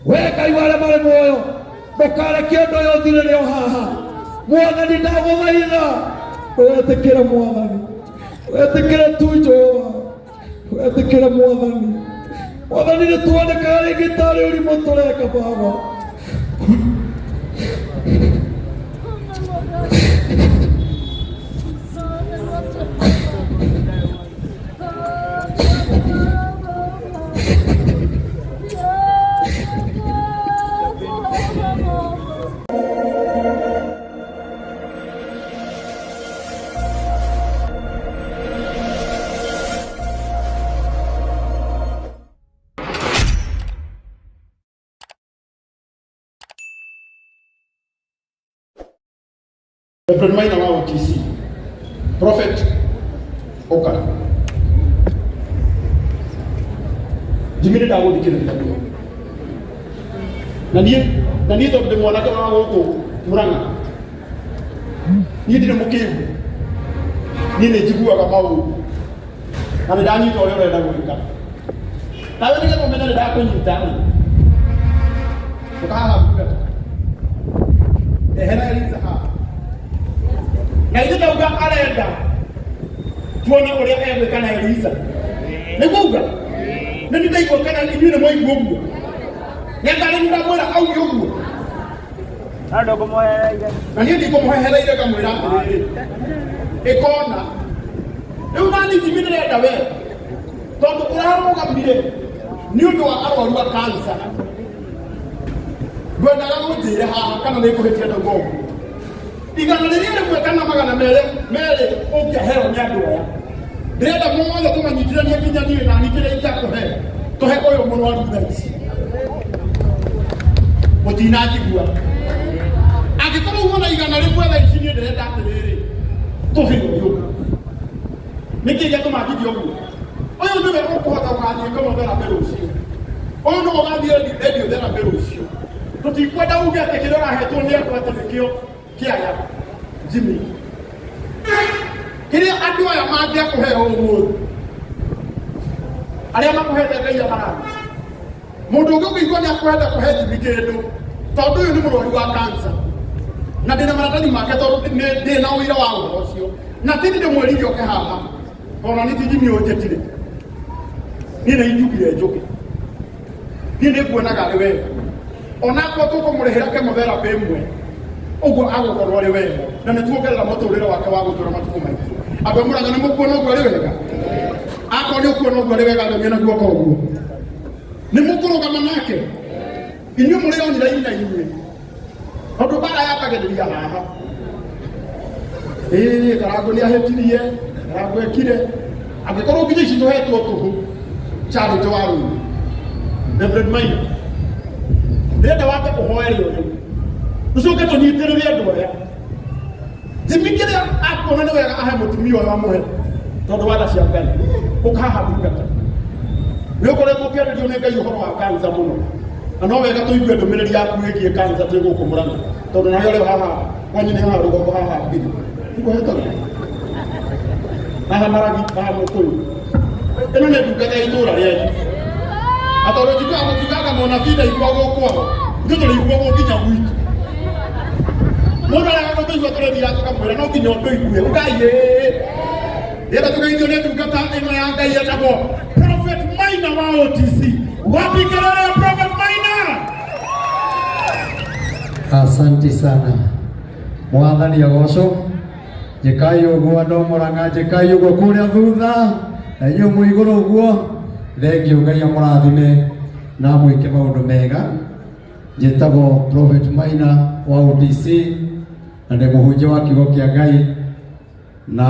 We Ngai wa arĩa marĩ muoyo, ndũkareke ũndũ ũyũ ũthirĩre o haha. Mwathani, ndagũthaitha ndũgetĩkĩre. Mwathani, ndũgetĩkĩre tu. Jehova, ndũgetĩkĩre. Mwathani, Mwathani, nĩ tuonekaga rĩngĩ tarĩ ũrimũ tũreka, Baba. Reverend Maina wa OTC. Prophet Oka. Jimmy nĩ ndagũthikĩrĩria. Na niĩ tondũ ndĩ mwanake wa gũkũ Murang'a. Niĩ ndirĩ mũkĩgu. Niĩ nĩ njiguaga maũndũ. Na nĩ ndanyita ũrĩa ũrenda gwĩka. Nawe nĩgetha ũmenye nĩ ndakũnyita rĩ. Ũkahaha ndungata. Ehera Eliza haha. Na ithe ndauga arenda tuone ũrĩa egwĩka na Eliza. Nĩguo uga? Nĩ nĩ ndaigua kana inyuĩ nĩ mwaigua ũguo. Nĩ ndarĩ ndamwĩra auge ũguo. Na niĩ ndikũmũhehereire ngamwĩra atĩrĩrĩ. Ĩkona. Rĩu nani Jimmy ndĩrenda we. Tondũ ũrarũgamire nĩ ũndũ wa arwaru a kansa. Ngwendaga mũnjĩre haha kana nĩ ngũhĩtia ndauga ũguo. Igana rĩrĩa rĩmwe kana 200 merĩ ũngĩaheo nĩ andũ aya, ndĩrenda mothe tũmanyitithanie nginya niĩ nani kĩrĩa ingĩakũhe tũhe ũyũ mũrwaru thaa ici. Mũtinanjigua? Angĩkorwo uma na 100 thaa ici, niĩ ndĩrenda atĩrĩrĩ, tũhe ũyũ. Nĩkĩ gĩatũma njigie ũguo? Ũyũ nĩwe ũkũhota gũgathiĩ chemotherapy rũciũ, ũyũ nĩwe ũgathiĩ radiotherapy rũciũ. Tũtikwenda uge atĩ kĩrĩa ũrahetwo nĩ andũ atĩ nĩkĩo kĩaya. Jimmy, kĩrĩa andũ aya mangĩakũhe ũmũthĩ, arĩa makũhete, Ngai amarathi. Mũndũ ũngĩ ũngĩigua nĩ akwenda kũhe Jimmy kĩndũ, tondũ ũyũ nĩ mũrwaru wa kansa na ndĩna maratathi make, tondũ ndĩ na ũira wa ũhoro ũcio, na ti ndĩmwĩrire oke haha, tondũ nĩ ti Jimmy ũnjĩtire niĩ, nĩ injugire njũke. Niĩ nĩ nguonaga arĩ wega onakorwo tũkũmũrĩhĩra chemotherapy ĩmwe ũguo, agũkorwo arĩ wega na nĩ tuongerera mũtũrĩre wake wa gũtũra matukũ maingĩ. Andũ a Mũrang'a, nĩ mũkuona ũguo arĩ wega? Akorwo nĩ ũkuona ũguo arĩ wega, ndonie na guoko ũguo. Nĩ mũkũrũgama nake inyuĩ mũrĩ online na inyuĩ, tondũ mbara yambagĩrĩria haha. Ĩĩ, Karangũ nĩ ahĩtirie, Karangũ ekire. Angĩkorwo nginya ici tũhetwo tũhũ Charity wa rũĩ. Reverend Maina, ndĩrenda wambe ũhoere ũyũ, tũcoke tũnyitĩrĩre andũ aya. Jimmy, kĩrĩa akuona nĩ wega ahe mũtumia ũyũ, amũhe, tondũ wa tha cia Ngai. Ũkahaha ndungata, nĩ ũkoretwo ũkĩarĩrio nĩ Ngai ũhoro wa kansa mũno, na no wega tũigue ndũmĩrĩri yaku ĩgiĩ kansa twĩ gũkũ Mũrang'a, tondũ nawe ũrĩ haha kwanyu nĩ haha rũgongo haha mbiri nĩguo hetagwo haha Maragi, haha Mũkũyũ. Ĩno nĩ ndungata ya itũũra rĩanyu, na tondũ njiguaga mũkiugaga mũnabii ndaiguagwo kwao, ithuĩ tũrĩiguagwo nginya gwitũ. Mũndũ arega gũtũigua, tũrĩthiaga tũkamwĩra no nginya ũtũigue. Ugai ĩĩ. Ndĩrenda tũgeithio nĩ ndungata ĩno ya Ngai etagwo Prophet Maina wa OTC. Wapi kelele ya Prophet Maina? Asante sana. Mwathani agocwo. Njĩkai ũguo andũ a Mũrang'a, njĩkai ũguo kũrĩa thutha na inyuĩ mwĩ igũrũ ũguo. Thengiũ, Ngai amũrathime na amwĩke maũndũ mega. Njĩtagwo Prophet Maina wa OTC na ndĩ mũhunjia wa kiugo kĩa Ngai, na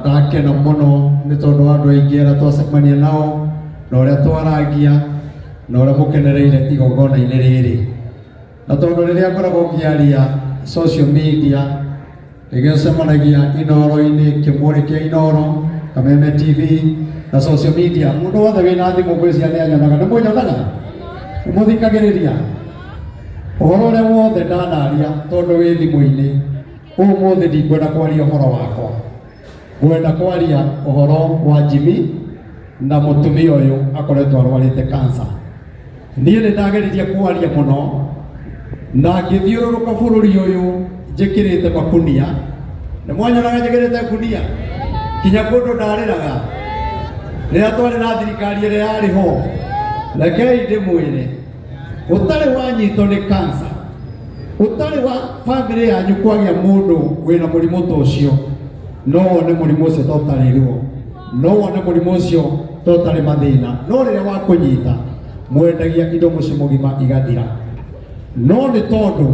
ndakena mũno nĩ tondũ wa andũ aingĩ arĩa twacemania nao na ũrĩa twaragia na ũrĩa mũkenereire igongona-inĩ rĩrĩ. Na tondũ rĩrĩa ngoragwo ngĩaria social media, rĩngĩ ũcemanagia Inoro-inĩ, kĩmũrĩ kĩa Inoro, Kameme TV na social media, mũndũ wothe wĩna thimũ ngwĩciria nĩ anyonaga. Nĩ mũnyonaga? Nĩ mũthikagĩrĩria ũhoro ũrĩa wothe ndanaria tondũ wĩ thimũ-inĩ? Ũmũthĩ ndikwenda kwaria ũhoro wakwa, ngwenda kwaria ũhoro wa Jimmy na mũtumia ũyũ akoretwo arwarĩte kansa. Niĩ nĩ ndageririe kwaria mũno na ngĩthiũrũrũka bũrũri ũyũ njĩkĩrĩte makunia. Nĩ mwanyonaga njĩkĩrĩte ngunia kinya kũndũ ndarĩraga rĩrĩa twarĩ na thirikari ĩrĩa yarĩ ho. Rekei ndĩmwĩre, ũtarĩ wanyitwo nĩ kansa, ũtarĩ wa bamĩrĩ yanyu kwagĩa mũndũ wĩna mũrimũ ta ũcio, no wone mũrimũ ũcio ta ũtarĩ ruo, no wone mũrimũ ũcio ta ũtarĩ mathĩna, no rĩrĩa wakũnyita mwendagia indo mũciĩ mũgima igathira. No nĩ tondũ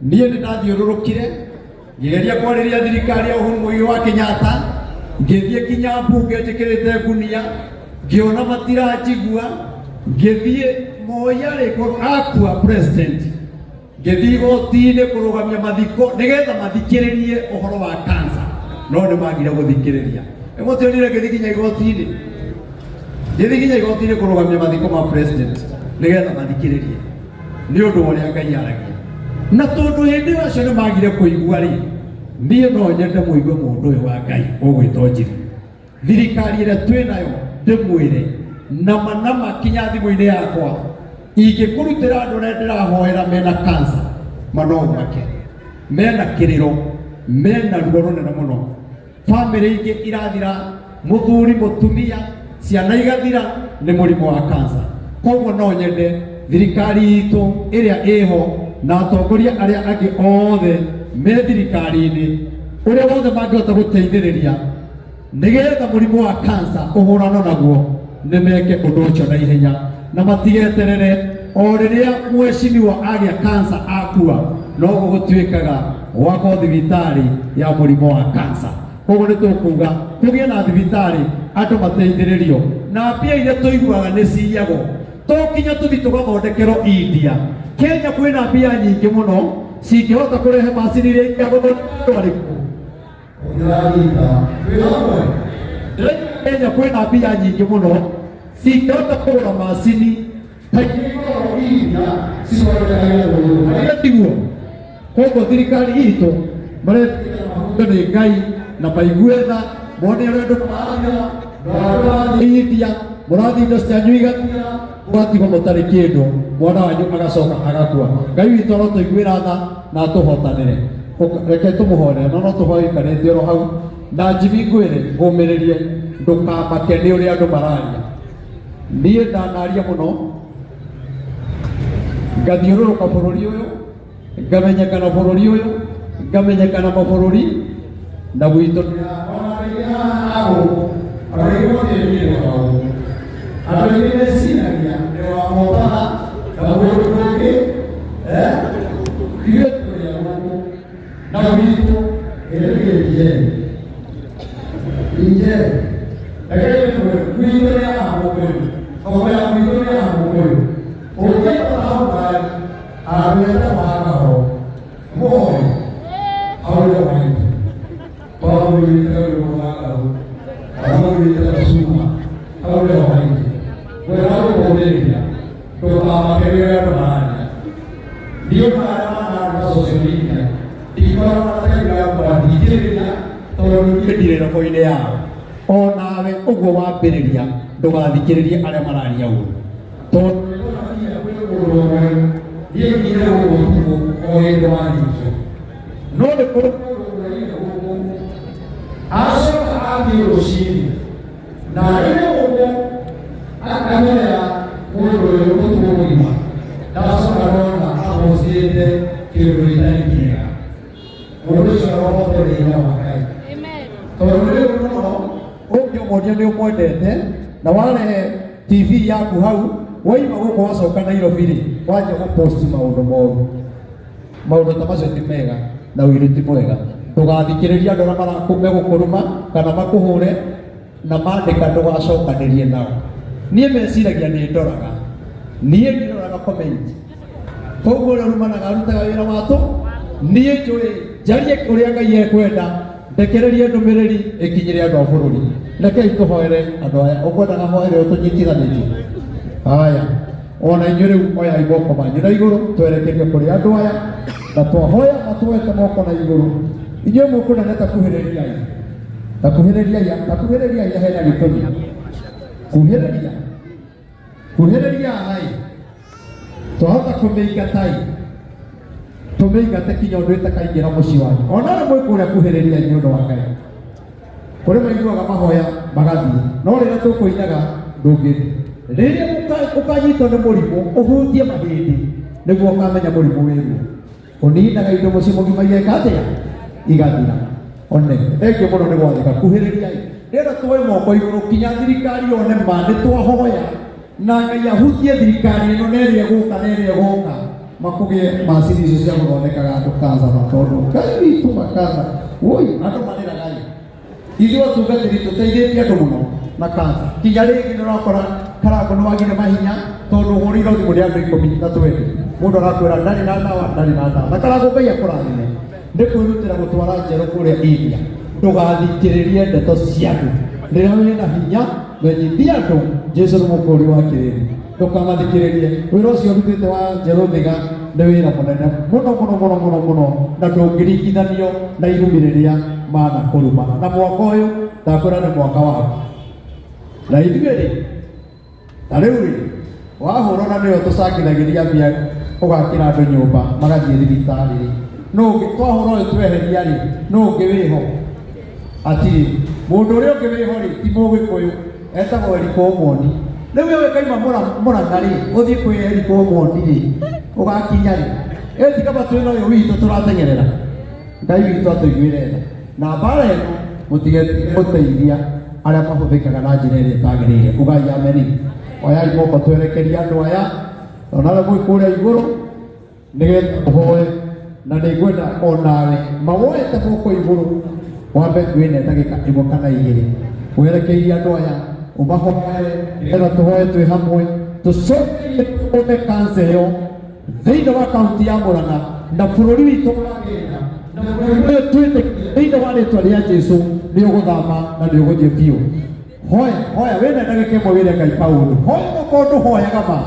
niĩ nĩ ndathiũrũrũkire ngĩgeria kwarĩria thirikari ya Uhuru Muigai wa Kenyatta, ngĩthiĩ kinya mbunge njĩkĩrĩte ngunia, ngĩona matiranjigua, ngĩthiĩ Moi arĩ akua president, ngĩthiĩ igoti-inĩ kũrũgamia mathiko nĩgetha mathikĩrĩrie ũhoro wa kansa, no nĩ magire gũthikĩrĩria. Nĩmũtionire ngĩthiĩ nginya igoti-inĩ, ngĩthiĩ nginya igoti-inĩ kũrũgamia mathiko ma president nĩgetha mathikĩrĩrie nĩ ũndũ wa ũrĩa Ngai aragia. Na tondũ hĩndĩ ĩyo acio nĩ magire kũigua rĩ, niĩ no nyende mũigue mũndũ ũyũ wa Ngai ũgwĩtwo Njiri. Thirikari ĩrĩa twĩ nayo ndĩmwĩre nama nama kinya thimũ-inĩ yakwa ingĩkũrutĩra andũ arĩa ndĩrahoera mena kansa ma no ũmake, mena kĩrĩro, mena ruo rũnene mũno. Bamĩrĩ ingĩ irathira, mũthuri, mũtumia, ciana igathira nĩ mũrimũ wa kansa. Koguo no nyende thirikari itũ ĩrĩa ĩho na atongoria arĩa angĩ othe me thirikari-inĩ, ũrĩa wothe mangĩhota gũteithĩrĩria nĩgetha mũrimũ wa kansa ũhũrano naguo, nĩ meke ũndũ ũcio na ihenya na matigeterere o rĩrĩa mheshimiwa agĩa kansa akua, noguo gũtuĩkaga gwakwo thibitarĩ ya mũrimũ wa kansa. Koguo nĩ tũkuga kũgĩe na thibitarĩ andũ mateithĩrĩrio na mbia iria tũiguaga nĩ ciyagwo, to kinya tũthi tũgathondekerwo India. Kenya kwĩna mbia nyingĩ mũno cingĩhota kũrehe macini iria ingĩagũthondeka arĩkũ. Kenya kwĩna mbia nyingĩ mũno cingĩhota kũgũra macini ta iria ikoragwo India cithondekagĩra gũkũ. Tiguo? Koguo thirikari itũ maretĩkĩra nĩ Ngai na maigue tha, mone ũrĩa andũ marathira, andũ marathiĩ India, mũrathiĩ indo cianyu igathira, mũgatigwo mũtarĩ kĩndũ, mwana wanyu agacoka agakua. Ngai witũ arotũiguĩra tha na atũhotanĩre. Reke tũmũhoere, no no tũhoe ũikarĩte oro hau. Na Jimmy ngwĩre ngũmĩrĩrie, ndũkamake nĩ ũrĩa andũ mararia. Niĩ ndanaria mũno ngathiũrũrũka bũrũri ũyũ, ngamenyekana bũrũri ũyũ, ngamenyekana mabũrũri na gwitũ. Andũ aingĩ meciragia nĩ wa Mombatha na kũndũ kũngĩ, ithuĩ tũrĩ a gũkũ na gwitũ ĩrĩkĩtie inje. Reke twĩre gwitũ nĩ ya Gũkũyũ, thoko ya gwitũ nĩ ya Gũkũyũ. Ũngĩenda hau ngari handũ hetagwo Hakaho, mũhoe aũrĩa maitũ twamũrĩte rwĩmbo rwa Gahu, amũrĩte Cuma aũrĩa maitũ ngwenda gũkũmĩrĩria ndũkamake rĩrĩa andũ mararia. Ndiũĩ arĩa manaria social media, ndikoragwo na time ya kũmathikĩrĩria tondũ niĩ ndirĩ robo-inĩ yao. Onawe ũguo wambĩrĩria, ndũgathikĩrĩrie arĩa mararia ũru, tondũ kwĩ mũndũ ũmwe niĩ nginya gũkũ ũtukũ o hĩndĩ warĩkia, no nĩ kũrĩ mũndũ ũraire gũkũ acoka athiĩ rũcinĩ na rĩrĩ gũkũ akamera mũndũ ũyũ ũtukũ mũgima, ndacoka ndona ahũcĩte kĩndũ gĩtarĩ kĩega. Mũndũ ũcio arohotwo nĩ hinya wa Ngai, tondũ nĩ ũru mũno ũngĩũmonia nĩ ũmwendete na warehe TV yaku hau, waima gũkũ wacoka Nairobi rĩ, wanjia gũpost maũndũ moru. Maũndũ ta macio ti mega na ũiru ti mwega. Ndũgathikĩrĩrie andũ arĩa megũkũruma kana makũhũre na mandĩka, ndũgacokanĩrie nao. Niĩ meciragia nĩ ndoraga, niĩ ndiroraga comment. Koguo ũrĩa ũrumanaga arutaga wĩra watũ. Niĩ njũĩ njarie ũrĩa Ngai ekwenda, ndekererie ndũmĩrĩri ĩkinyĩre andũ a bũrũri. Rekei tũhoere andũ aya. Ũkwendaga hoere ũtũnyitithanĩtie? Haya, ona inyuĩ rĩu oyai moko manyu na igũrũ twerekerie kũrĩ andũ aya, na twahoya matuoete moko na igũrũ. Inyuĩ mũkũnene, takuhĩrĩriai, takuhĩrĩriai, takuhĩrĩriai, hena gĩtũmi. Kuhĩrĩria, kuhĩrĩriai. Twahota kũmĩingata ĩ, tũmĩingate kinya ũndũ ĩtakaingĩra mũciĩ wanyu. Ona arĩa mwĩ kũrĩa kuhĩrĩria nĩ ũndũ wa Ngai. Kũrĩ maiguaga mahoya magathiĩ, no rĩrĩa tũkũinaga ndũngĩthiĩ. Rĩrĩa ũkanyitwo nĩ mũrimũ ũhutie mahĩndĩ nĩguo ũkamenya mũrimũ wĩruo. Ũninaga indo mũciĩ mũgima igeka atĩa? Igathira. One, thengiũ mũno nĩ gwathĩka. Kuhĩrĩriai. Ndĩrenda tuoe moko igũrũ kinya thirikari yone ma nĩ twahoya na Ngai ahutie thirikari ĩno na ĩrĩa ĩgũka na ĩrĩa ĩgoka makũgĩe macini icio cia gũthondekaga andũ kansa ma tondũ Ngai witũ makansa woi andũ marĩraga ĩ ithuĩ atungatĩri tũteithĩtie andũ mũno na kansa kinya rĩngĩ nĩ ũrakora karango nĩ wagire mahinya tondũ ũhũrĩirwo thimũ nĩ andũ ikũmi na twendi mũndũ arakwĩra ndarĩ na ndawa ndarĩ na ndawa na karango Ngai akũrathime nĩ kwĩrutĩra gũtwara njerũ kũrĩa India ndũgathikĩrĩrie ndeto cia andũ rĩrĩa wĩna hinya menyithia andũ Jesu nĩ mũkũri wa kĩrĩndĩ ndũkamathikĩrĩrie wĩra ũcio ũrutĩte wa njerũ thiga nĩ wĩra mũnene mũno mũno mũno mũno mũno na ndũngĩringithanio na irumi rĩrĩa manakũruma na mwaka ũyũ ndakwĩra nĩ mwaka waku na ithuĩ rĩ ta rĩu rĩ wahũrwo na nĩyo tũcangithagĩria mbia ũgakĩra andũ nyũmba magathiĩ thibitarĩ rĩ nũ ũngĩ twahũra ũyũ tweheria rĩ nũ ũngĩ wĩho atirĩ mũndũ ũrĩa ũngĩ wĩho rĩ ti mũgĩkũyũ etagwo Eriko Omondi rĩu we kaima Mũrang'a rĩ ũthiĩ kwĩ Eriko Omondi rĩ ũgakinya rĩ ĩ ti kaba twĩna ũyũ witũ tũrateng'erera Ngai witũ atũiguĩre tha na mbara ĩno mũtigetigĩre gũteithia arĩa mahũthĩkaga na njĩra ĩrĩa ĩtagĩrĩire ugai ameni oyai moko twerekeria andũ aya ona arĩa mwĩ kũrĩa igũrũ nĩgetha ũhoe na nĩngwenda onawe mawoete moko igũrũ wambe wĩne ndagĩka ĩmwe kana igĩrĩ werekeirie andũ aya ũmahoere nĩgetha tũhoe twĩ hamwe tũcokerie tũme kansa ĩyo thĩinĩ wa kaunti ya Murang'a na bũrũri witũ wa Kenya na bũrũri ũyũ twĩtĩkie thĩinĩ wa rĩtwa rĩa Jesu nĩ ũgũthama na nĩ ũgũthiĩ biũ hoya hoya wĩna ndagĩka ĩmwe wĩre Ngai kaũndũ hoya okorwo ndũhoyaga ma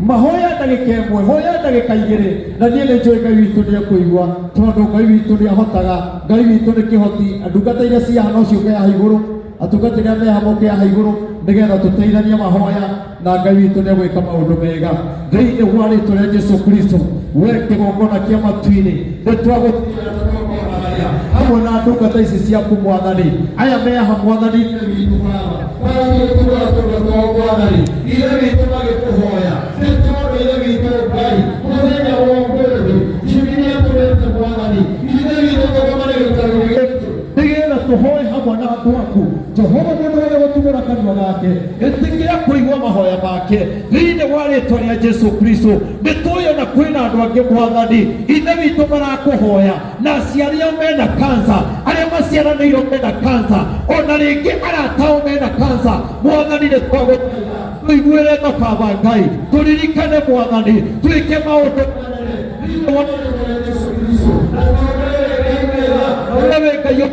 mahoya ndagĩka ĩmwe hoya ndagĩka igĩrĩ na niĩ nĩ njũĩ Ngai witũ nĩ ekũigua tondũ Ngai witũ nĩ ahotaga Ngai witũ nĩ kĩhoti ndungata iria cia haha no ciũke haha igũrũ atungatĩri arĩa me haha moke haha igũrũ nĩgetha tũteithanie mahoya na Ngai witũ nĩ egwĩka maũndũ mega thĩinĩ wa rĩtwa rĩa Jesu Kristo we kĩgongona kĩa matu-inĩ nĩ twagũtĩĩa hamwe na ndungata ici ciaku mwathani aya me haha mwathani Ithe witũ baba baba witũ tũgatoo mwathani Ithe witũ magĩkũhoya nĩ tondũ Ithe witũ Ngai mũthenya wa ũmũthĩ kiumia tũrete mwathani Ithe witũ tũgomane gĩikaro gĩkĩ nĩgetha tũhoe hamwe na andũ aku Jehova mũndũ wothe gũtumũra kanua gake ĩtĩkĩra kũigua mahoya make thĩinĩ wa rĩtwa rĩa Jesu Kristo nĩ tũĩ ona kwĩna andũ angĩ mwathani ithe witũ marakũhoya na aciari ao mena kansa arĩa maciaranĩirwo mena kansa ona rĩngĩ arata ao mena kansa mwathani nĩ twagũthaitha tũiguĩre tha baba Ngai tũririkane mwathani twĩke maũndũ manene thĩinĩ wa rĩtwa rĩa Jesu Kristo na tuongerere Ngai wega na ũrĩa wĩ Ngai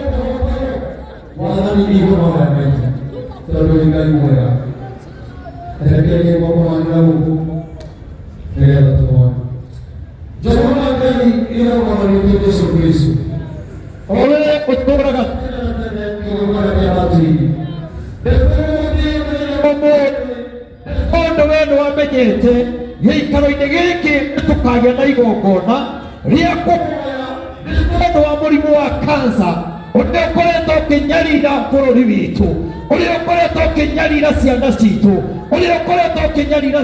Mwathani igũhoya maitũ tondũ wĩ Ngai mwega rekererie moko manyu na gũkũ nĩgetha tũhoe Jehova Ngai ĩra Mwathani witũ Jesu Kristo o we ũtũũraga tene na tene kĩgongona kĩa matu-inĩ ũmũthĩ tondũ we nĩ wamenyete gĩikaro-inĩ gĩkĩ nĩ tũkagĩa na igongona rĩa kũhoya nĩ tondũ wa mũrimũ wa kansa ũrĩa ũkoretwo ũkĩnyarira bũrũri witũ ũrĩa ũkoretwo ũkĩnyarira ciana citũ ũrĩa ũkoretwo ũkĩnyarira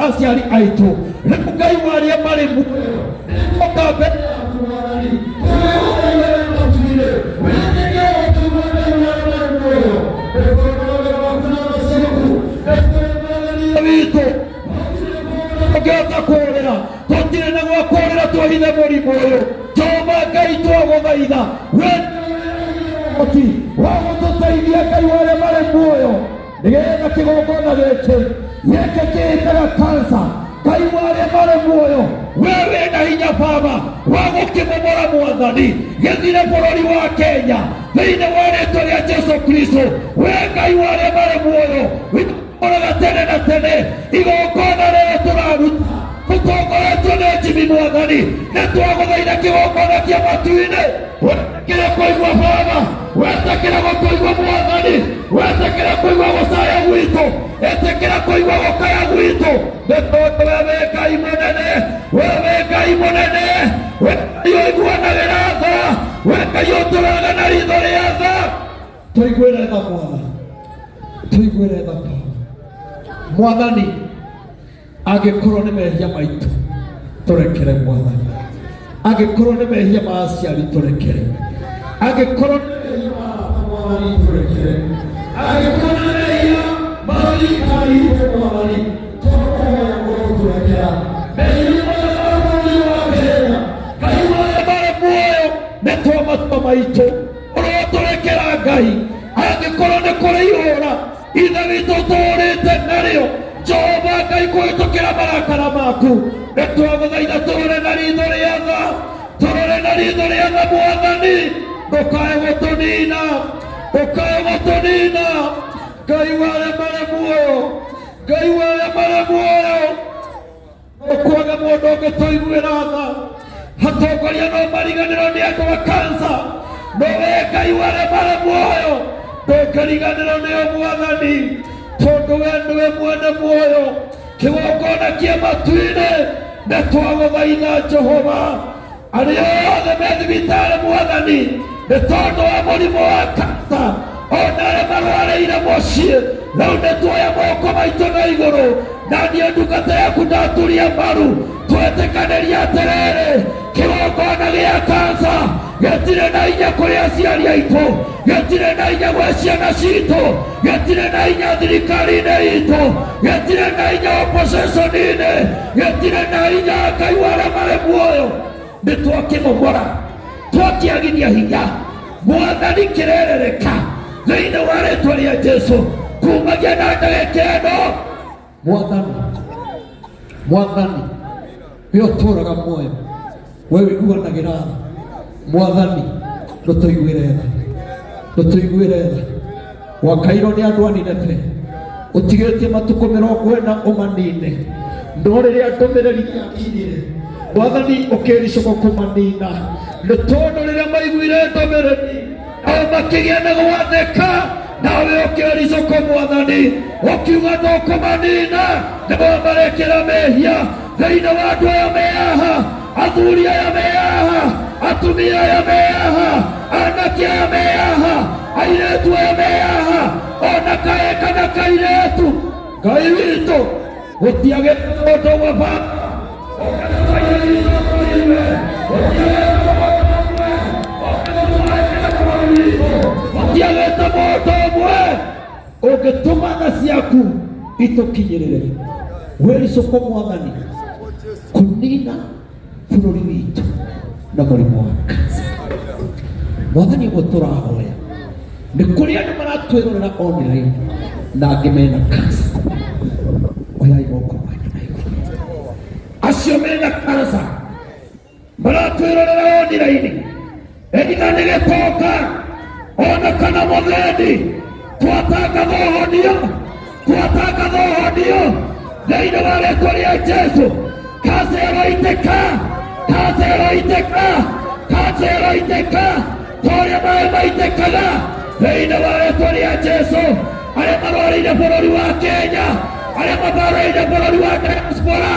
aciari aitũ rĩu Ngai wa arĩa marĩ muoyo ũka mbere yaku mwathani witũ ũngĩhota kũrĩra tũtirĩ na gwa kũrĩra twĩhithe mũrimũ ũyũ Jehova Ngai twagũthaitha we ũhoti wa gũtũteithia Ngai wa arĩa marĩ muoyo nĩgetha kĩgongona gĩkĩ gĩkĩ kĩĩtaga kansa Ngai wa arĩa marĩ muoyo we wĩna hinya baba wa gũkĩmomora mwathani gĩthire bũrũri wa Kenya thĩinĩ wa rĩtwa rĩa Jesu Kristo we Ngai wa arĩa marĩ muoyo wĩtũraga tene na tene igongona rĩrĩa tũraruta tũtongoretio nĩ Jimmy mwathani nĩ twagũthaitha kĩgongona kĩa matu-inĩ wetĩkĩre kũigua baba wetĩkĩre gũkũigua mwathani wetĩkĩre kũigua gũcaya gwitũ ĩtĩkĩra kũigua gũkaya gwitũ nĩ tondũ we wĩ Ngai mũnene we wĩ Ngai mũnene we Ngai ũiguanagĩra tha we Ngai ũtũraga na ritho rĩa tha tũiguĩre tha mwathani tũiguĩre tha baba mwathani angĩkorwo nĩ mehia maitũ tũrekere mwathani angĩkorwo nĩ mehia ma aciari tũrekere angĩkorwo nĩ mehia ma arata mwathani tũrekere angĩkorwo nĩ mehia ma thirikari itũ mwathani tũkũhoya ũrotũrekera mehia marĩa ma bũrũri wa Kenya Ngai marĩa marĩ muoyo nĩ twa matua maitũ ũrotũrekera Ngai angĩkorwo nĩ kũrĩ ihũra ithe witũ tũũrĩte narĩo Jehova Ngai kũhĩtũkĩra marakara maku nĩ twagũthaitha tũrore na ritho rĩa tha tũrore na ritho rĩa tha mwathani ndũkae gũtũnina ndũkae gũtũnina Ngai wa arĩa marĩ muoyo Ngai wa arĩa marĩ muoyo ũkwaga mũndũ ũngĩtũiguĩra tha atongoria no mariganĩrwo nĩ andũ a kansa no we Ngai wa arĩa marĩ muoyo ndũngĩriganĩrwo nĩo mwathani tondũ we nĩwe mwene muoyo kĩgongona kĩa matu-inĩ nĩ twagũthaitha Jehova arĩa othe me thibitarĩ mwathani nĩ tondũ wa mũrimũ wa kansa ona arĩa marwarĩire mũciĩ rĩu nĩ tuoya moko maitũ na igũrũ na niĩ ndungata yaku ndaturia maru twetĩkanĩria atĩrĩrĩ kĩgongona gĩa kansa gĩtirĩ na inya kũrĩ aciari aitũ gĩtirĩ na inya gwĩ ciana citũ gĩtirĩ na inya thirikari-inĩ itũ gĩtirĩ na inya opposition-inĩ gĩtirĩ na inya Ngai wa arĩa marĩ muoyo nĩ twakĩmomora twakĩagithia hinya mwathani kĩrerereka thĩinĩ wa rĩtwa rĩa Jesu kumagia na ndagĩka ĩno mwathani mwathani we ũtũraga muoyo we ũiguanagĩra tha mwathani ndũtũiguĩre tha ndũtũiguĩre tha wakairwo nĩ andũ a Nineve ũtigĩtie matukũ 40 ũmanine no rĩrĩa ndũmĩrĩri yakinyire mwathani ũkĩricũkwo kũmanina nĩ tondũ rĩrĩa maiguire ndũmĩrĩri nao makĩgĩa na gwathĩka nawe ũkĩricũkwo mwathani ũkiuga ndũkũmanina nĩguo marekĩra mehia thĩinĩ wa andũ aya me haha athuri aya me haha atumia aya me haha anake aya me haha airĩtu aya me haha ona kaĩ kana kairĩtu Ngai witũ gũtiagĩte mũndũ ũmwe baba gũtiagĩte mũndũ ũmwe ũngĩtũma tha ciaku itũkinyĩrĩre wĩricũkwo mwathani kũnina bũrũri witũ na mũrimũ wa kansa mwathani ũguo tũrahoya nĩ kũrĩ andũ maratwĩrorera online na angĩ mena kansa oyai moko manyu na igũrũ acio mena kansa maratwĩrorera online either nĩ gĩtonga ona kana mũthĩni twatangatha ũhonio twatangatha ũhonio thĩinĩ wa rĩtwa rĩa Jesu kansa ĩroitĩka kansa ĩroitĩka kansa ĩroitĩka ta ũrĩa maĩ maitĩkaga thĩinĩ wa rĩtwa rĩa Jesu arĩa marwarĩire bũrũri wa Kenya arĩa mabarĩire bũrũri wa diaspora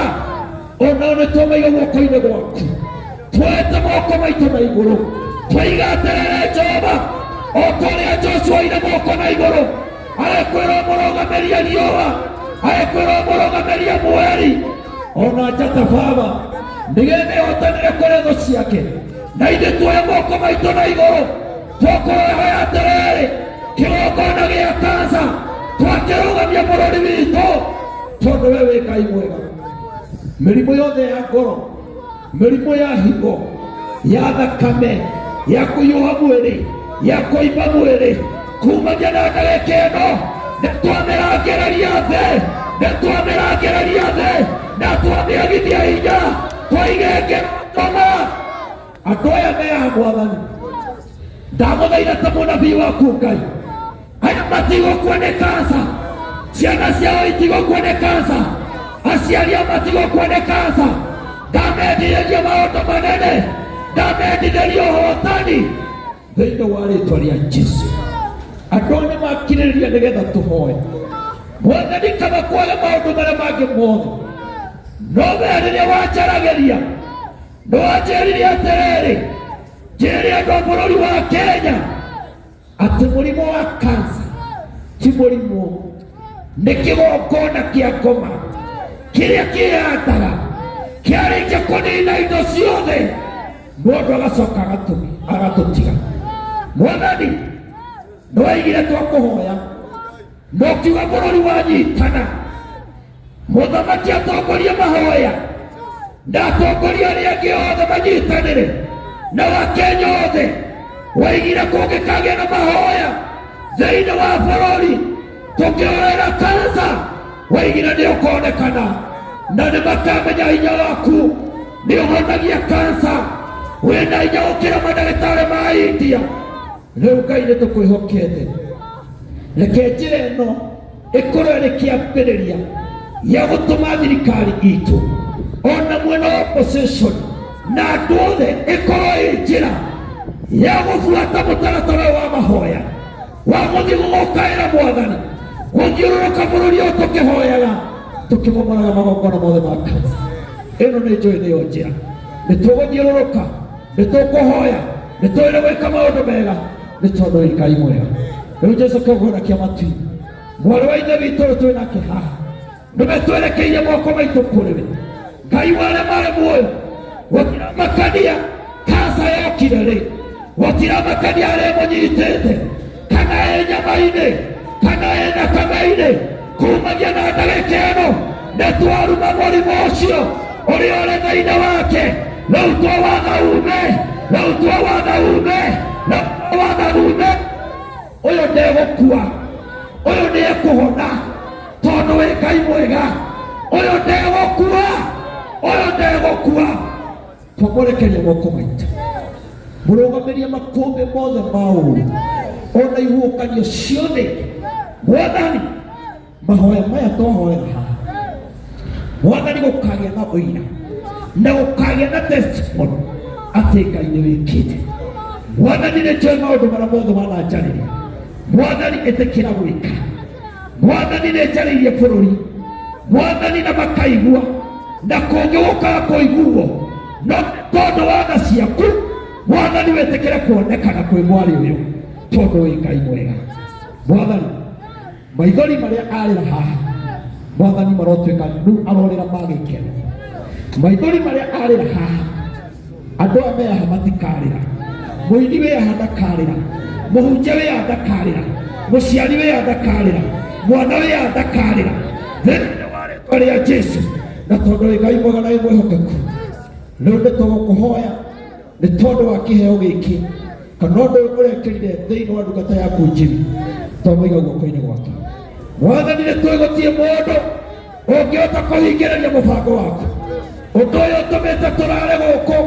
onao nĩ twamaiga guoko-inĩ gwaku twete moko maitũ na igũrũ twaiga atĩrĩrĩ Jehova o ta ũrĩa Joshua oire moko na igũrũ agĩkwĩrwo mũrũgamĩrie riũa agĩkwĩrwo mũrũgamĩrie mweri ona njata baba nĩgetha ĩhotanĩre kũrĩ thũ ciake na ithuĩ tuoye moko maitũ na igũrũ tũkũhoya atĩrĩrĩ kĩgongona gĩa kansa twakĩrũgamia bũrũri witũ tondũ we wĩ Ngai mwega mĩrimũ yothe ya ngoro mĩrimũ ya higo ya thakame ya kũhiũha mwĩrĩ ya kũimba mwĩrĩ kumagia na ndagĩka ĩno nĩ twamĩrangĩrĩria thĩ nĩ twamĩrangĩrĩria thĩ na twamĩagithia hinya twaigengera andũ aya me haha mwathani ndagũthaitha ta mũnabii waku Ngai aya matigũkua nĩ kansa ciana ciao itigũkua nĩ kansa aciari ao matigũkua nĩ kansa ndametithia Maũndũ manene ndamendithĩria ũhotani thĩinĩ wa rĩtwa rĩa Jesu. Andũ aya nĩmakirĩrĩria nĩgetha tũhoe. Mwathani, kaba kwage maũndũ marĩa mangĩ mothe, no we rĩrĩa wanjaragĩria nĩwanjĩrire atĩrĩrĩ, njĩre andũ a bũrũri wa Kenya atĩ mũrimũ wa kansa ti mũrimũ, nĩ kĩgongona kĩa ngoma kĩrĩa kĩyandaga kĩarĩkia kũnina indo ciothe, mũndũ agacoka agatũtiga. Mwathani, nĩwaigire twakũhoya na ũkiuga bũrũri wanyitana, mũthamaki atongorie mahoya na atongoria arĩa angĩ othe manyitanĩre na Wakenya othe. Waigire kũngĩkagĩa na mahoya thĩinĩ wa bũrũri tũkĩhoera kansa, waigire nĩ ũkonekana na nĩ makamenya hinya waku nĩ ũhonagia kansa, wĩna hinya gũkĩra mandagĩtarĩ ma India. Rĩu Ngai, nĩ tũkwĩhokete, reke njĩra ĩno ĩkorwo ĩrĩ kĩambĩrĩria gĩa gũtũma thirikari itũ ona mwena wa opposition na andũ othe ĩkorwo ĩ njĩra ya gũbuata mũtaratara ũyũ wa mahoya wa gũthiĩ gũgũkaĩra Mwathani gũthiũrũrũka bũrũri ũyũ tũkĩhoyaga tũkĩmomoraga magongona mothe ma kansa. Ĩno nĩ njũĩ nĩyo njĩra, nĩ tũgũthiũrũrũka, nĩ tũkũhoya, nĩ tũĩre gwĩka maũndũ mega, nĩ tondũ wĩ Ngai mwega. Rĩu Jesu kĩgongona kĩa matu, mwarĩ wa ithe witũ ũyũ twĩ nake haha, nĩmetwerekeirie moko maitũ kũrĩ we, Ngai wa arĩa marĩ muoyo. Gũtiramakania kansa yokire rĩ, gũtiramakania arĩa ĩmũnyitĩte, kana ĩ nyama-inĩ kana ĩ thakame-inĩ, kumagia na ndagĩka ĩno nĩ twaruma mũrimũ ũcio ũrĩa ũrĩ thĩinĩ wake. Rĩu twawatha ume, rĩu twawatha ume, rĩu twawatha ume. Ũyũ ndegũkua, ũyũ nĩ ekũhona, tondũ wĩ Ngai mwega. Ũyũ ndegũkua, ũyũ ndegũkua. Twamũrekeria moko maitũ, mũrũgamĩrie makũmbĩ mothe ma ũũru ona ihuhũkanio ciothe. Mwathani, mahoya maya twahoera haha, Mwathani, gũkagĩa na ũira na gũkagĩa na testimony atĩ Ngai nĩ wĩkĩte. Mwathani, nĩ njũĩ maũndũ marĩa mothe wananjarĩria. Mwathani, ĩtĩkĩra gwĩka. Mwathani, nĩ njarĩirie bũrũri, Mwathani, na makaigua na kũngĩ gũkaga kũiguo, no tondũ wa tha ciaku, Mwathani, wĩtĩkĩre kuonekana kwĩ mwarĩ ũyũ, tondũ wĩ Ngai mwega. Mwathani, maithori marĩa arĩra haha, Mwathani, marotuĩka rĩu arorĩra ma gĩkeno. Maithori marĩa arĩra haha, andũ aya me haha matikarĩra, mũini wĩ haha ndakarĩra, mũhunjia wĩ haha ndakarĩra, mũciari wĩ haha ndakarĩra, mwana wĩ haha ndakarĩra, thĩinĩ wa rĩtwa rĩa Jesu. Na tondũ wĩ Ngai mwega na wĩ mwĩhokeku, rĩu nĩ tũgũkũhoya nĩ tondũ wa kĩheo gĩkĩ kana ũndũ ũyũ ũrekĩrire thĩinĩ wa ndungata yaku Jimmy, twamũiga guoko-inĩ gwake. Mwathani, nĩ tũĩ gũtirĩ mũndũ ũngĩhota kũhingĩrĩria mũbango waku. Ũndũ ũyũ ũtũmĩte tũrare gũkũ,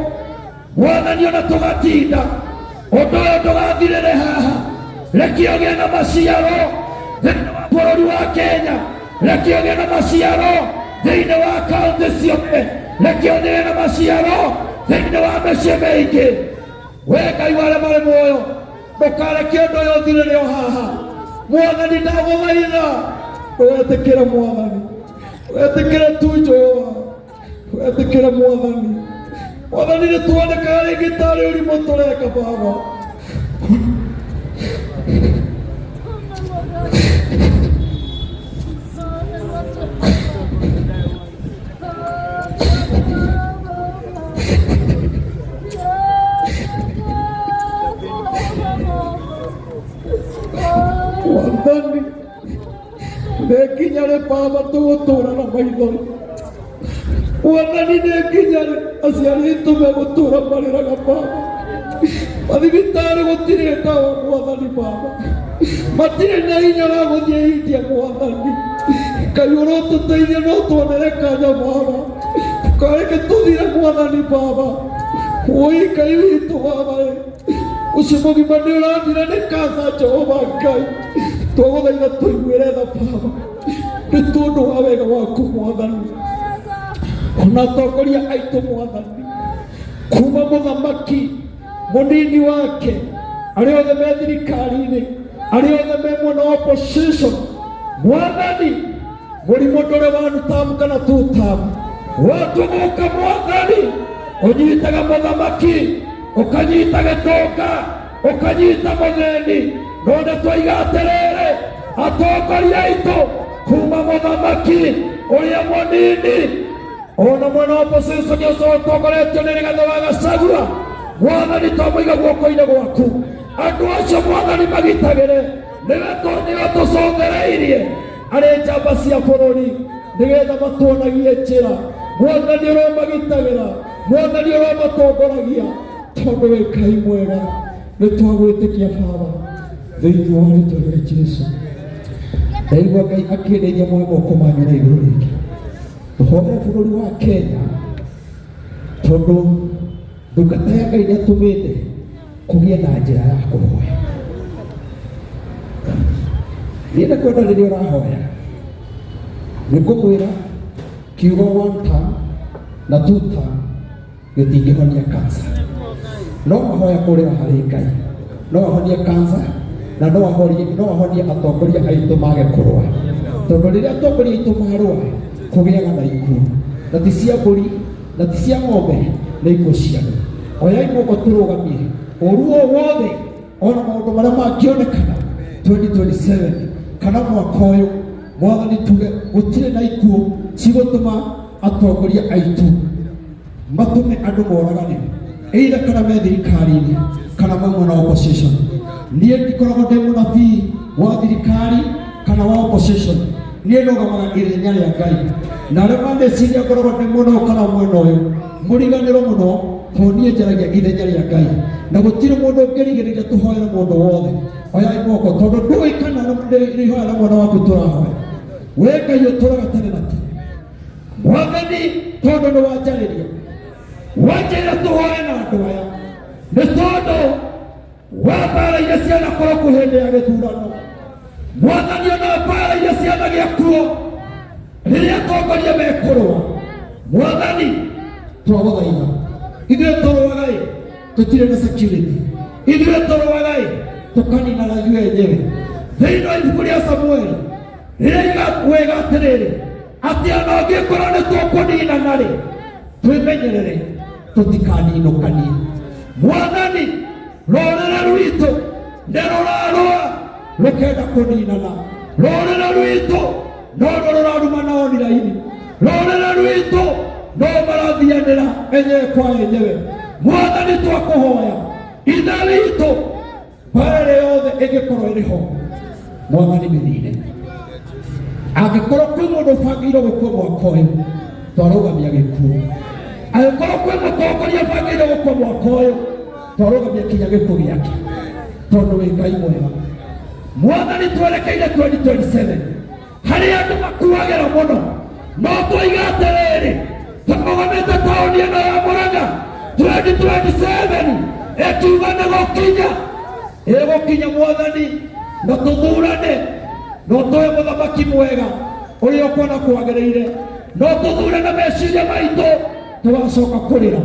Mwathani, ona tũgatinda, ũndũ ũyũ ndũgathirĩre haha. Reke ũgĩe na maciaro thĩinĩ wa bũrũri wa Kenya, reke ũgĩe na maciaro thĩinĩ wa kaunti ciothe, reke ũgĩe na maciaro thĩinĩ wa mĩciĩ mĩingĩ. We Ngai wa arĩa marĩ muoyo, ndũkareke ũndũ ũyũ ũthirĩre o haha. Mwathani, ndagũthaitha ndũgetĩkĩre, Mwathani, wetĩkĩre tu, Jehova, wetĩkĩre. Mwathani, Mwathani, nĩ tuonekaga rĩngĩ tarĩ ũrimũ tũreka, Baba. Mwathani, nĩ nginya rĩ, Baba, tũgũtũra na maithori? Mwathani, nĩ nginya rĩ aciari aitũ megũtũra marĩraga, Baba? Mathibitarĩ gũtirĩ ndawa, Mwathani, Baba, matirĩ na hinya wa gũthiĩ India. Mwathani Ngai, ũrotũteithia no tuonere kanya, Baba, ndũkareke tũthire. Mwathani, Baba, woi Ngai witũ, Baba, ĩ ũcio mũgima nĩ ũrathira nĩ kansa. Jehova Ngai, twagũthaitha tũiguĩre tha, Baba, nĩ tondũ wa wega waku. Mwathani, ona atongoria aitũ, Mwathani, Kuma mũthamaki, mũnini wake, arĩa othe me thirikari-inĩ, arĩa othe me mwena wa opposition, Mwathani, mũrimũ ndũrĩ one term kana two term. Watũgũka Mwathani, ũnyitaga mũthamaki, ũkanyita gĩtonga, ũkanyita mũthĩni. No nĩ twaiga atĩrĩrĩ, atongoria aitũ kuma mũthamaki ũrĩa mũnini ona mwena wa opposition ũcio ũtongoretio nĩ Rigathĩ wa Gachagua, Mwathani, twamũiga guoko-inĩ gwaku. Andũ acio, Mwathani, magitagĩre, nĩwe tũcothereirie arĩ njamba cia bũrũri nĩgetha matuonagie njĩra. Mwathani, ũromagitagĩra. Mwathani, ũromatongoragia, tondũ wĩ Ngai mwega. Nĩ twagwĩtĩkia, Baba, thĩinĩ wa rĩtwa rĩa Jesu. Ndaigua Ngai akĩndeithia moe moko manyu na igũrũ rĩngĩ tũhoere bũrũri wa Kenya, tondũ ndungata ya Ngai nĩ atũmĩte kũgĩe na njĩra ya kũhoya. Niĩ ndakwenda rĩrĩa ũrahoya, nĩ ngũmwĩra kiugo one term na two term gĩtingĩhonia kansa, no mahoya kũrĩra harĩ Ngai no ahonie kansa, na no ahonie atongoria aitũ mage kũrũa, tondũ rĩrĩa atongoria aitũ marũa kũgĩaga na ikuũ, na ti cia mbũri na ti cia ng'ombe, nĩ ikuũ cia andũ. Oyai moko tũrũgamie ũru o wothe ona maũndũ marĩa mangĩonekana 2027 kana mwaka ũyũ. Mwathani, tuge gũtirĩ na ikuũ cigũtũma atongoria aitũ matũme andũ moragane, either kana me thirikari-inĩ kana me mwena wa opposition. Niĩ ndikoragwo ndĩ mũnabii wa thirikari kana wa opposition. Niĩ ndũgamaga ithenya rĩa Ngai, na arĩa maneciria ngoragwo ndĩ mwena ũyũ kana mwena ũyũ, mũriganĩro mũno, tondũ niĩ njaragia ithenya rĩa Ngai, na gũtirĩ mũndũ ũngĩrigĩrĩria tũhoere mũndũ wothe. Oyai moko, tondũ ndũĩ kana nĩ ihoya rĩa mwana waku tũrahoya. We Ngai ũtũraga tene na tene, Mwathani, tondũ nĩ wanjarĩria, wanjĩra tũhoe na andũ aya, nĩ tondũ wa mbara iria cianakorwo kuo hĩndĩ ya gĩthurano. Mwathani, ona mbara iria cianagĩa kuo rĩrĩa atongoria mekũrũa, Mwathani, twagũthaitha. Ithuĩ tũrũaga-ĩ, tũtirĩ na security. Ithuĩ tũrũaga-ĩ, tũkaninana ithuĩ enyewe. Thĩinĩ wa ibuku rĩa Samueli rĩraiga wega atĩrĩrĩ, atĩ ona ũngĩkorwo nĩ tũkũninana-rĩ, twĩmenyerere tũtikaninũkanie. Mwathani, rũrĩrĩ rwitũ nĩ rũrarũa rũkenda kũninana. Rũrĩrĩ rwitũ no ruo rũrarumana online. Rũrĩrĩ rwitũ no marathianĩra enyewe kwa enyewe. Mwathani, twakũhoya, Ithe witũ, mbara ĩrĩa yothe ĩngĩkorwo ĩrĩ ho, Mwathani, mĩnine. Angĩkorwo kwĩ mũndũ ũbangĩirwo gũkua mwaka ũyũ, twarũgamia gĩkuũ. Angĩkorwo kwĩ mũtongoria ũbangĩirwo gũkua mwaka ũyũ, twarũgamia kinya gĩkuũ gĩake, tondũ wĩ Ngai mwega. Mwathani, twerekeire 2027 harĩ andũ makuagĩra mũno, no twoiga atĩrĩrĩ, tũrũgamĩte taũni ĩno ya Mũrang'a, 2027 ĩkiuga nĩ gũkinya ĩgũkinya. Mwathani, na tũthurane, no tũhe mũthamaki mwega ũrĩa ũkuona kwagĩrĩire, no tũthure na meciria maitũ, tũgacoka kũrĩra.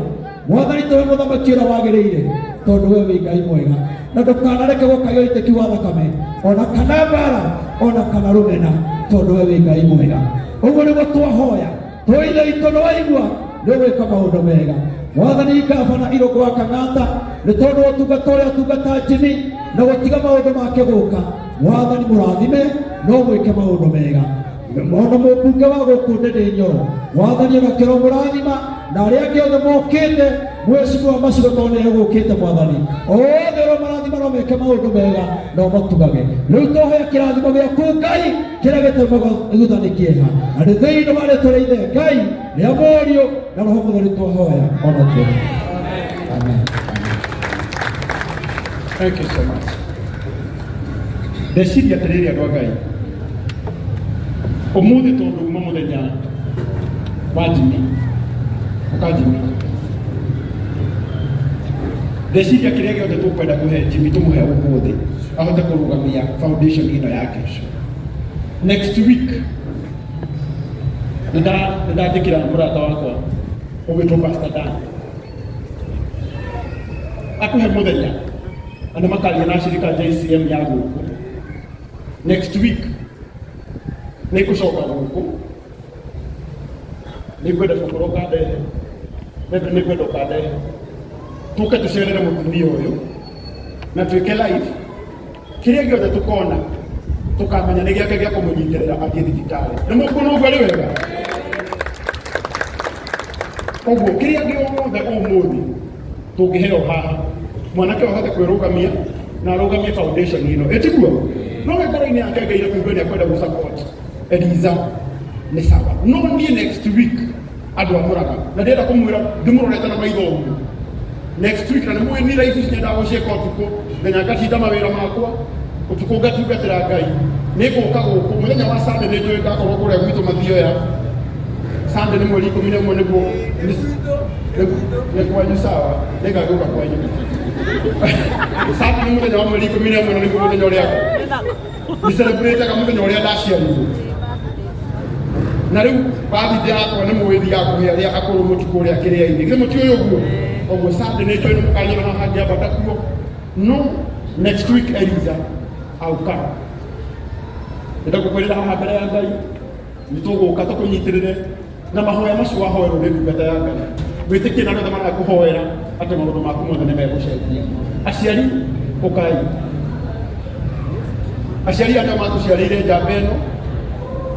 Mwathani, tũhe mũthamaki ũrĩa wagĩrĩire, tondũ we wĩ Ngai mwega, na ndũkanareke gũkagĩa ũitĩki wa thakame ona kana mbara ona kana rũmena, tondũ we wĩ Ngai mwega. Ũguo nĩguo twahoya. Tũithe itũ, nĩ waigua, nĩ ũgwĩka maũndũ mega. Mwathani, gabana Irũngũ wa Kang'ata, nĩ tondũ wa ũtungata ũrĩa ũtungata Jimmy na gũtiga maũndũ make gũka, Mwathani, mũrathime no mwĩke maũndũ mega. Ona mũmbunge wa gũkũ Ndĩndĩ Nyoro, Mwathani, onakĩro mũrathima, na arĩa angĩ othe mokĩte, mwecimu wa macigo tondũ nĩ egũkĩte. Mwathani, othe ũrĩa marathima no meke maũndũ mega no matugage. Rĩu twahoya kĩrathimo gĩaku, Ngai, kĩrĩa gĩtũmaga thutha nĩ kĩeha, na nĩ thĩinĩ wa rĩtwa rĩa Ithe Ngai, rĩa Mũriũ na Roho Mũtheru twahoya ona tũrĩ. Amen. Thank you so much. Ndeciria atĩrĩrĩ, andũ a Ngai, ũmũthĩ tondũ uma mũthenya wa Jimmy, ũka Jimmy, ndeciria kĩrĩa gĩothe tũkwenda kũhe Jimmy tũmũhe ũmũthĩ ahote kũrũgamia foundation ĩno ya kesho. Next week nĩndandĩkĩra mũrata wakwa ũgwĩtwo Pastor Dan. Atũhe mũthenya na nĩ makaria na shirika JCM ya gũkũ next week. Nĩ ngũcoka gũkũ, nĩ ngwenda gũkorwo ũkandehe Reverend, nĩ ngwenda ũkandehe tũke tũcerere mũtumia ũyũ na twĩke live. Kĩrĩa gĩothe tũkona tũkamenya nĩ gĩake gĩa kũmũnyitĩrĩra athiĩ thibitarĩ. Nĩ mũkuona ũguo arĩ wega? Ũguo kĩrĩa gĩothe ũmũthĩ tũngĩheo haha, mwanake ũyũ ahote kwĩrũgamia na arũgamie foundation ĩno, ĩtiguo no we ngoro-inĩ yake ngeire kũigua nĩ akwenda gũ support Eliza, nĩ sawa. No niĩ next week andũ a Mũrang'a na ndĩrenda kũmwĩra ndĩmũrorete na maitho ũguo next week, na nĩ mũĩ niĩ life ici nyendaga gũciĩka ũtukũ nginya ngatinda mawĩra makwa ũtukũ ngatungatĩra Ngai. Nĩ ngũka gũkũ mũthenya wa Sunday, nĩ njũĩ ngakorwo kũrĩa gwitũ Mathioya. Sunday nĩ mweri 11, nĩguo nĩ kwanyu. Sawa, nĩ ngagĩũka kwanyu. Sunday nĩ mũthenya wa mweri 11, na nĩguo mũthenya ũrĩa nĩ celebrate mũthenya ũrĩa ndaciarirwo. Na rĩu birthday yakwa nĩ mũĩ thiaga kũhe arĩa akũrũ mũtukũ ũrĩa kĩrĩa-inĩ, githĩ mũtiũĩ ũguo? Ũguo Sunday nĩ njũĩ nĩ mũkanyona haha ngĩambata kuo. No next week, Eliza, auka ndĩrenda gũkwĩrĩra haha mbere ya Ngai, nĩ tũgũka tũkũnyitĩrĩre na mahoya macio wahoerwo nĩ ndungata ya Ngai. Wĩtĩkie na andũ othe marakũhoera atĩ maũndũ maku mothe nĩ megũcenjia. Aciari, ũkai. Aciari arĩa matũciarĩire njamba ĩno,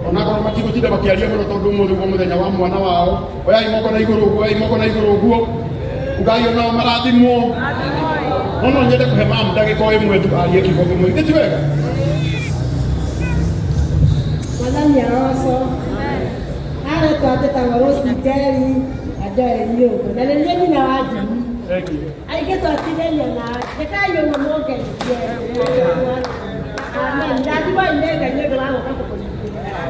onakorwo matigũtinda makĩaria mũno tondũ ũmũthĩ guo mũthenya wa mwana wao, oyai moko na igũrũ ũguo, oyai moko na igũrũ ũguo, ugai onao marathimwo. No no nyende kũhe mamu ndagĩka o ĩmwe tu arie kiugo kĩmwe, githĩ ti wega? Mwathani aroco. Aretwo njĩtagwo Rose Njeri na Joel Nyũngũ na nĩ niĩ nyina wa Jimmy. Aingĩ twatindagia na njĩkai ũguo mũngeithie. Amen. Rathimai nĩ Ngai nĩ ũndũ wa gũka kũkũnyitĩrĩra.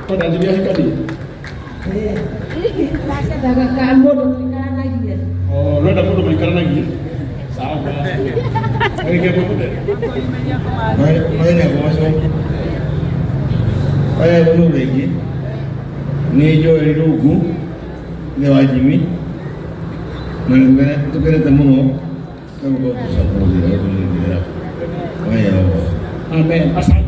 Kwenda Jimmy ahikanie? Ndaga ka mũndũ tũikaranagie. Oh, ũrenda mũndũ maikaranagie? Sawa. Agĩkĩa mũthenya. Mũthenya goco oya rũrũ rĩngĩ nĩ Joel Rungu, ithe wa Jimmy, na nĩ tũkenete mũno nĩ gũkorwo tũcapũrĩra tũnyitĩrĩra oya. Amen. Asante.